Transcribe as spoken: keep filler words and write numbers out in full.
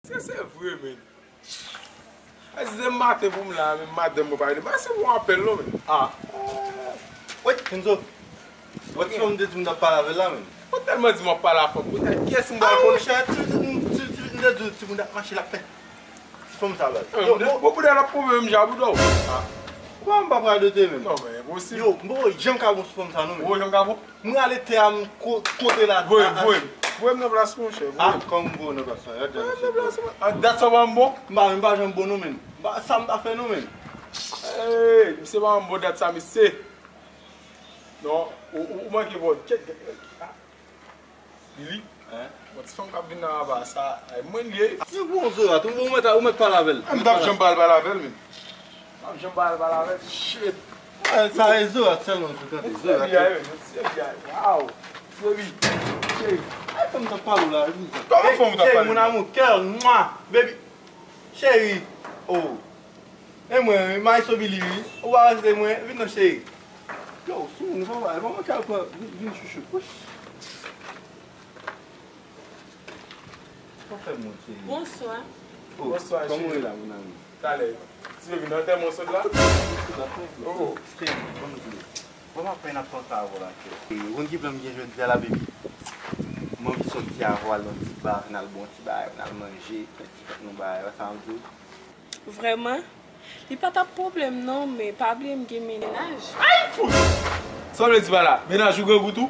Se, se vre, men. Ay, se maten pou m la, men madanm mwen pa rele. Ba, se pou apèl, non, men. Ah. Wait, Kenzo. Wè ti fanm te di m t ap pale avè l la, men. Ou tèlman di m ap pale a fanm. Poutèt kiyès m pral konnen? Monchè, ti, ti, ti, ti, ti, ti, ti moun ap mache l ap fè. Ti fanm sa, baz. Yo, bon, bon, bouda l ap pwouve m jan bouda w. Ou pa m pa pral dote, men. Non, men, enposib. Yo, m poko janm ka bon sou fanm sa, non, men. Ou janm ka bon? Mwen ale tè a m kote la. Voye m, voye m. Voye m nan plas mwen, chè. Ah, kòm m voye w nan plas la. Gad jan misye. Ah, dat sa pa m bon? M pa, m pa janm bon non, men. M pa, sa m ta fè non, men. Hey, misye pa m bon dat sa, misye. Non, ou, ou, ou manke bon. Tchèk, tchèk, tchèk. Lili. Hein? Bon, ti fanm k ap vin nan anba sa, ay mwen l ye. Yo, bon, Zorat, ou, ou mèt, ou mèt pale avè l. M t ap janm pale, pale avè l, men. M ap janm pale, pale avè l. Shit. Sa e Zorat sèlman m sou tande. Zorat. Wow. Sebi. Cheri. Ay, fanm t ap pale w la, epi sa. Kòman fanm t ap pale? Mon amour, cœur, mwa, baby. Cheri. Oh. E mwen, wi, may so Billy, wi. Ou pa rete mwen, vin non, cheri. Yo, sou moun, ou pa, ou pa manke al pran, vin, vin chouchou. Wouch. Ou fè moun, cheri. Bonswa. Oh, bonswa, cheri. Kòman w ye la, mon amour? Talè. Ti bebe, nan tèm ou sot la? Tout à fait. Oh. Cheri, ban m di w. Bon, m ap fè n ap panse avè w la, cheri. Ou konn ki plan m gen jodi a la, baby? M anvi sòti avè w al nan ti ba, n al bwè yon ti bagay, n al manje, fè ti fèt nou bagay, wè sa m ap di w? Vrèman? Li pa t ap pwoblèm non, men pa bliye m gen mennaj. Ay fout! Sa w vle di pa la? Mennaj ou grangou tou?